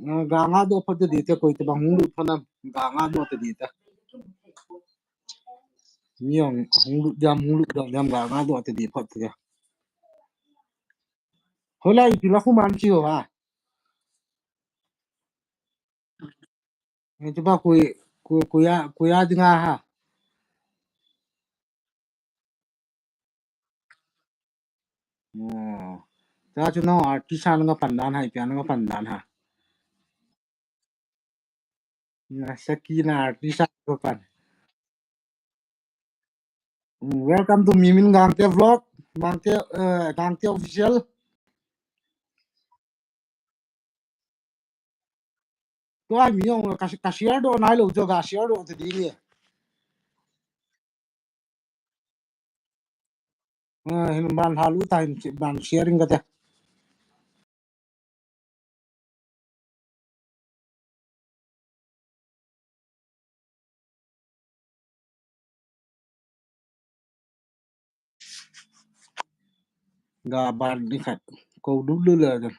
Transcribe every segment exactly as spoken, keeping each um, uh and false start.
Ga nga do phat te di te, koi te bang hung lut phat na, ga nga do te di te. Mi ong hung lut diam, hung lut diam, ga nga do te di phat te. Hola ipi la khu man chi ho ha. Ni tu ba kui, kui, kuya, kuya dinga ha. Oh. Ta chu no artist ha nga pan dan ha, ipi nga pan dan ha. Na Sakina artist ha ko pan. Mm, welcome to Mimin Gangte vlog, Gangte, eh, Gangte official. Tua mi ong ka, ka share do nai lo jo, ka share do te di ni. Ah, hin ban halu ta hin ban sharing ka te. Ga ban ni khat. Ko du lu le.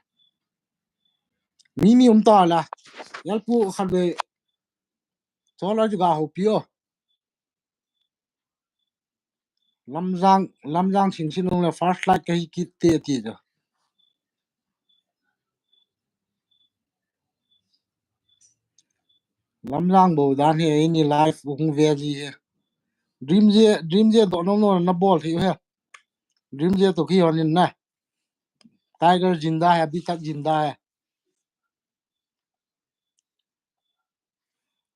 Mi mi um ta la. Yal pu khat be. Cho la ju ga ho pi o. Lamjang, Lamjang sin sin le first like ka hi kit te ti jo. Lamjang bo dan hi, any live hung ve ji hi. Dream je, Dream je do no no na bol hi he. Dream je to ki hon in na. Tiger jinda hai, abhi tak jinda hai.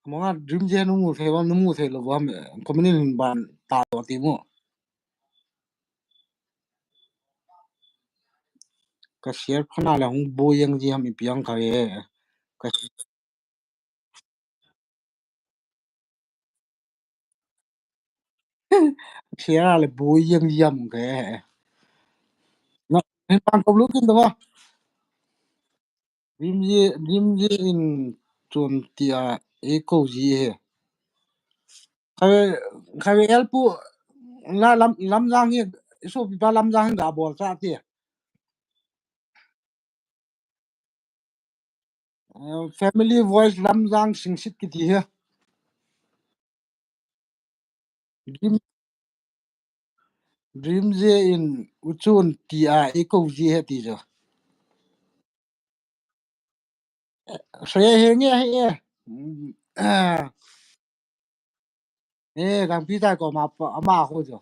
Manga Dream je nu mu thei, nu mu thei lo, comment in ban ta to ti mu. Ka share phana le hung bo yang ji ham ipi ang kha e. Ka share le bo yang ji ham kha e. Na, hin pang ko lu kin to ma. Dream je, Dream je in chun tia e ko ji he. Khawe, khawe L pu la Lam, Lamjang hi, isopipa Lamjang hi ga bol cha ti. Eh, Family Voice Lamjang Singsit kiti hi. Dream, Dream je in uchun tia e ko ji he ti jo. Sre he nge he e. Eh, Gangpi tai ko ma pa, ama ko jo.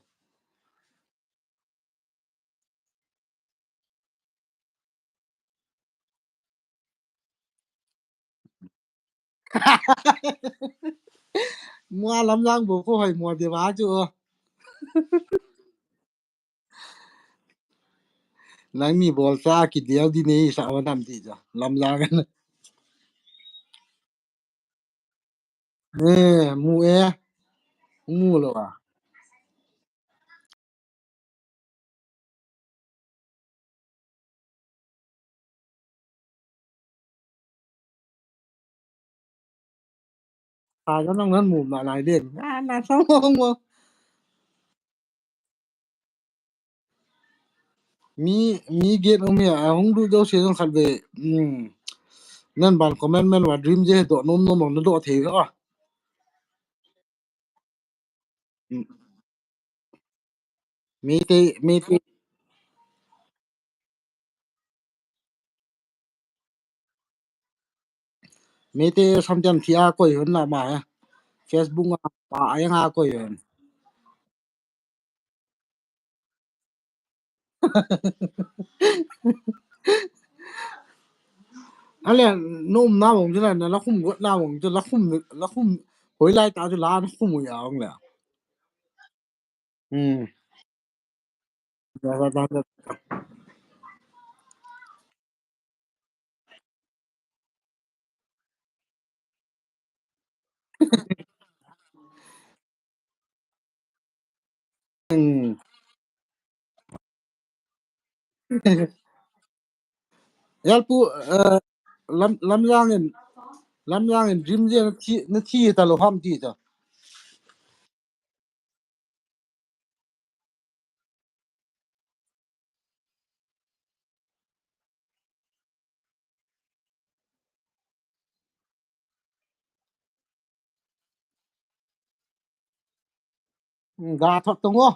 Mua Lamjang bo ko hoi mo de ba chu. Nang mi bol sa ki dia di nei sa wa nam ti ja. Lamjang. Eh, mu e. Mu lo a. Ka jo nang nan mu ma lai den. Ah, na sa mo mo. Mi, mi get um ya, hung du do se jong khat ve. Hmm. Nan ban comment men wa Dream je do nom nom na do thei a. Hmm. Meitei, Meitei. Meitei samtiam thi a koi hon la ma he. Facebook a pa a yang a koi hon. Ale, nom na mong jela na la khum got na mong jela khum la khum hoi lai ta jela na khum ya ong le. Hmm. Hmm. Yalpu, eh, lam, lam yang in, lam yang in dream je na thi, na thi ta lo ham ti ta. Ga thot tong o.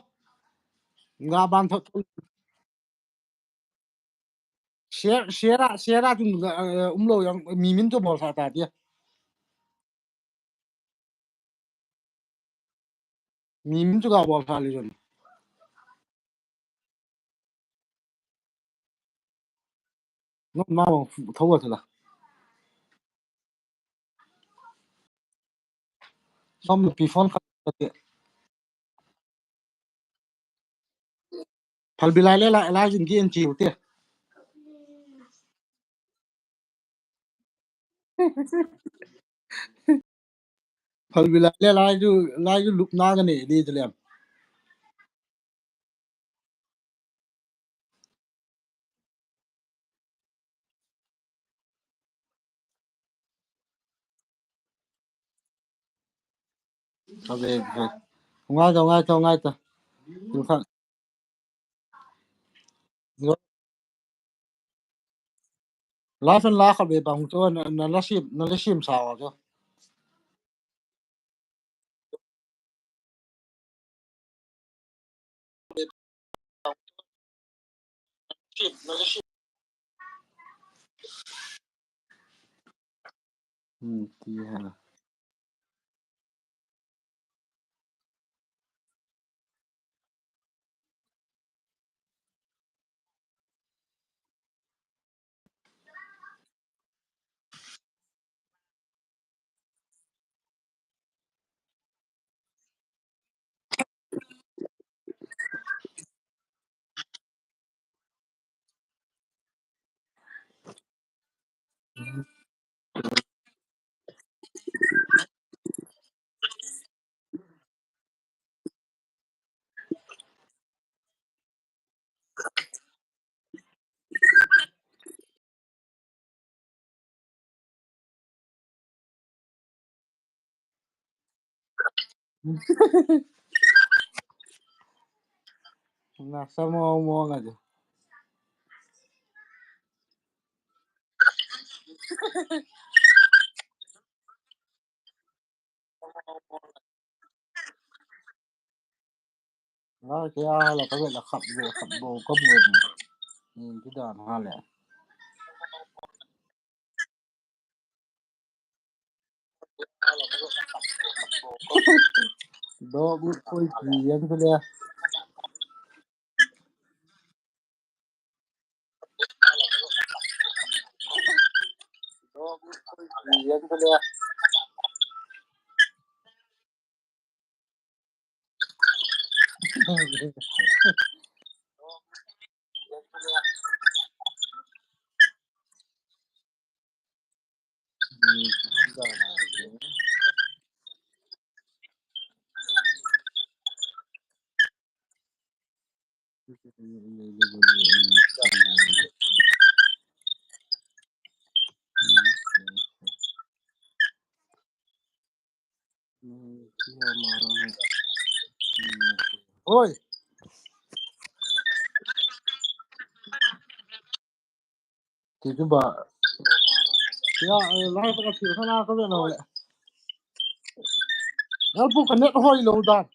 Ga ban thot tong. Share, share a, share a tun, eh, umlou jong, mi min chu bolsa ta tia. Mi min chu ga bolsa le jong. No, ma, tho a thela. Som pi phone kha. Phalbi lai le lai, lai jin ki en chiu te. Phalbi lai le lai ju, lai ju lup na ka ne di tu lem. Ka ve, ve. Ngai ta, ngai ta, ngai ta. Tu kha. Yo. La san la kha ve bang tu na, na la sim, na la sim sa wa tu. Hmm, ti ha. Na sa mo mo nga jo. Ngai ke a la ka ve la khap ve khap bo ka mu ni. Ni ki dan ha le. Do bu koi ki yan ka le. Oi. Ti chu ba. Ya, eh, lai pa ka thil kha na ka ve na le. Lalpu ka net hoi lou dan.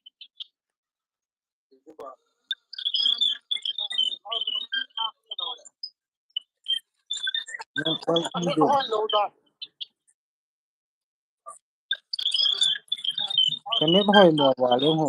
Ka net hoi mo va le ho.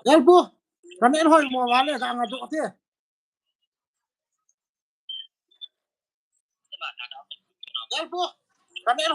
Lalpu, ka net hoi mo va le ka nga do te. Lalpu, ka net